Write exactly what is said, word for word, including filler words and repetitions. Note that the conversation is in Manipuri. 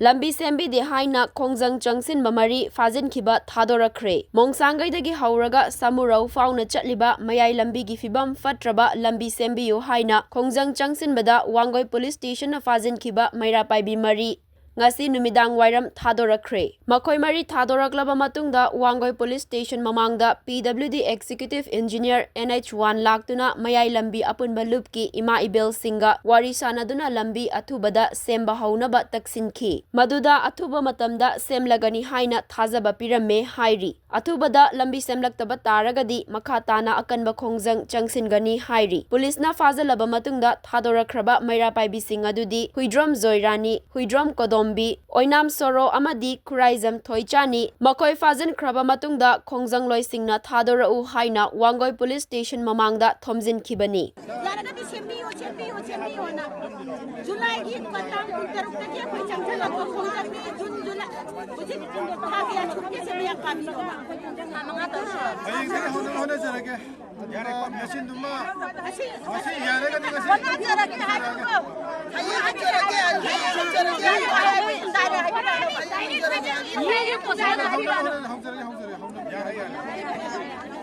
ꯂꯝꯕꯤ ꯁꯦꯝꯕꯤꯗꯦ ꯍꯥꯏꯅ ꯈꯣꯡꯖꯪ ꯆꯪꯁꯤꯟꯕ ꯃꯔꯤ ꯐꯥꯖꯤꯟꯈꯤꯕ ꯊꯥꯗꯣꯔꯛꯈ꯭ꯔꯦ꯫ ꯃꯣꯡꯁꯥꯡꯒꯩꯗꯒꯤ ꯍꯧꯔꯒ ꯁꯥꯃꯨꯔꯧ ꯐꯥꯎꯅ ꯆꯠꯂꯤꯕ ꯃꯌꯥꯏ ꯂꯝꯕꯤꯒꯤ ꯐꯤꯕꯝ ꯐꯠꯇ꯭ꯔꯕ ꯂꯝꯕꯤ ꯁꯦꯝꯕꯤꯌꯨ ꯍꯥꯏꯅ ꯈꯣꯡꯖꯪ ꯆꯪꯁꯤꯟꯕꯗ ꯋꯥꯡꯒꯣꯏ ꯄꯨꯂꯤꯁ ꯁ꯭ꯇꯦꯁꯟꯅ ꯐꯥꯖꯤꯟꯈꯤꯕ ꯃꯩꯔꯥ ꯄꯥꯏꯕꯤ ꯃꯔꯤ ꯉꯁꯤ ꯅꯨꯃꯤꯗꯥꯡ ꯋꯥꯏꯔꯝ ꯊꯥꯗꯣꯔꯛꯈ꯭ꯔꯦ꯫ ꯃꯈꯣꯏ ꯃꯔꯤ ꯊꯥꯗꯣꯔꯛꯂꯕ ꯃꯇꯨꯡꯗ ꯋꯥꯡꯒꯣꯏ ꯄꯨꯂꯤꯁ ꯁ꯭ꯇꯦꯁꯟ ꯃꯃꯥꯡꯗ P W D executive engineer N H ꯋꯥꯟ ꯂꯥꯛꯇꯨꯅ ꯃꯌꯥꯏ ꯂꯝꯕꯤ ꯑꯄꯨꯟꯕ ꯂꯨꯞꯀꯤ ꯏꯃꯥ ꯏꯕꯦꯜꯁꯤꯡꯒ ꯋꯥꯔꯤ ꯁꯥꯅꯗꯨꯅ ꯂꯝꯕꯤ ꯑꯊꯨꯕꯗ ꯁꯦꯝꯕ ꯍꯧꯅꯕ ꯇꯛꯁꯤꯟꯈꯤ꯫ ꯃꯗꯨꯗ ꯑꯊꯨꯕ ꯃꯇꯝꯗ ꯁꯦꯝꯂꯒꯅꯤ ꯍꯥꯏꯅ ꯊꯥꯖꯕ ꯄꯤꯔꯝꯃꯦ ꯍꯥꯏꯔꯤ꯫ ꯑꯊꯨꯕꯗ ꯂꯝꯕꯤ ꯁꯦꯝꯂꯛꯇꯕ ꯇꯥꯔꯒꯗꯤ ꯃꯈꯥ ꯇꯥꯅ ꯑꯀꯟꯕ ꯈꯣꯡꯖꯪ ꯆꯪꯁꯤꯟꯒꯅꯤ ꯍꯥꯏꯔꯤ꯫ ꯄꯨꯂꯤꯁꯅ ꯐꯥꯖꯤꯜꯂꯕ ꯃꯇꯨꯡꯗ ꯊꯥꯗꯣꯔꯛꯈ꯭ꯔꯕ ꯃꯩꯔꯥ ꯄꯥꯏꯕꯤꯁꯤꯡ ꯑꯗꯨꯗꯤ ꯍꯨꯏꯗ꯭ꯔꯣꯝ ꯖꯣꯏꯔꯥꯅꯤ, ꯍꯨꯏꯗ꯭ꯔꯣꯝ ꯀꯣꯗꯣꯝꯕꯤ, ꯑꯣꯏꯅꯥꯝ ꯁꯣꯔꯣ ꯑꯃꯗꯤ ꯈꯨꯔꯥꯏꯖꯝ ꯊꯣꯏꯆꯥꯅꯤ꯫ ꯃꯈꯣꯏ ꯐꯥꯖꯤꯟꯈ꯭ꯔꯕ ꯃꯇꯨꯡꯗ ꯈꯣꯡꯖꯪꯂꯣꯏꯁꯤꯡꯅ ꯊꯥꯗꯣꯔꯛꯎ ꯍꯥꯏꯅ ꯋꯥꯡꯒꯣꯏ ꯄꯨꯂꯤꯁ ꯁ꯭ꯇꯦꯁꯟ ꯃꯃꯥꯡꯗ ꯊꯣꯝꯖꯤꯟꯈꯤꯕꯅꯤ꯫ ꯌꯥꯔꯒꯗꯤ ꯁꯦꯝꯕꯤꯌꯨ, ꯁꯦꯝꯕꯤꯌꯨ, ꯁꯦꯝꯕꯤꯌꯨꯅ꯫ ꯖꯨꯂꯥꯏꯒꯤ ꯇꯥꯡ ꯀꯨꯟꯇꯔꯨꯛꯇꯒꯤ ꯑꯩꯈꯣꯏ ꯆꯪꯁꯤꯜꯂꯛꯄ ꯈꯣꯡꯖꯪꯅꯤ꯫ ꯖꯨꯟ, ꯖꯨꯂꯥꯏ, ꯍꯧꯖꯤꯛ ꯊꯥ ꯀꯌꯥ ꯁꯨꯔꯒꯦ ꯁꯤꯃ ꯌꯥꯝ ꯄꯥꯝꯃꯤꯗꯣ? ꯍꯌꯦꯡꯗꯒꯤ ꯍꯧꯅꯕ ꯍꯣꯠꯅꯖꯔꯒꯦ꯫ ꯑꯗꯨꯒ ꯃꯦꯆꯤꯟꯗꯨꯃ ꯉꯁꯤ, ꯉꯁꯤ ꯌꯥꯔꯒꯗꯤ ꯉꯁꯤ ꯍꯣꯠꯅꯖꯔꯒꯦ ꯍꯥꯏꯕꯀꯣ꯫ ꯍꯌꯦꯡ ꯍꯟꯖꯔꯒꯦ, ꯍꯌꯦꯡ ꯍꯟꯖꯔꯒꯦ ꯍꯥꯏꯕ꯫ ꯍꯌꯦꯡ ꯍꯟꯖꯔꯒꯦ ꯍꯥꯏꯕ꯫ ꯍꯧꯖꯔꯒꯦ, ꯍꯧꯖꯔꯒꯦ, ꯍꯧꯖꯔꯒꯦ, ꯍꯧꯖꯔꯒꯦ꯫ ꯌꯥꯔꯦ, ꯌꯥꯔꯦ꯫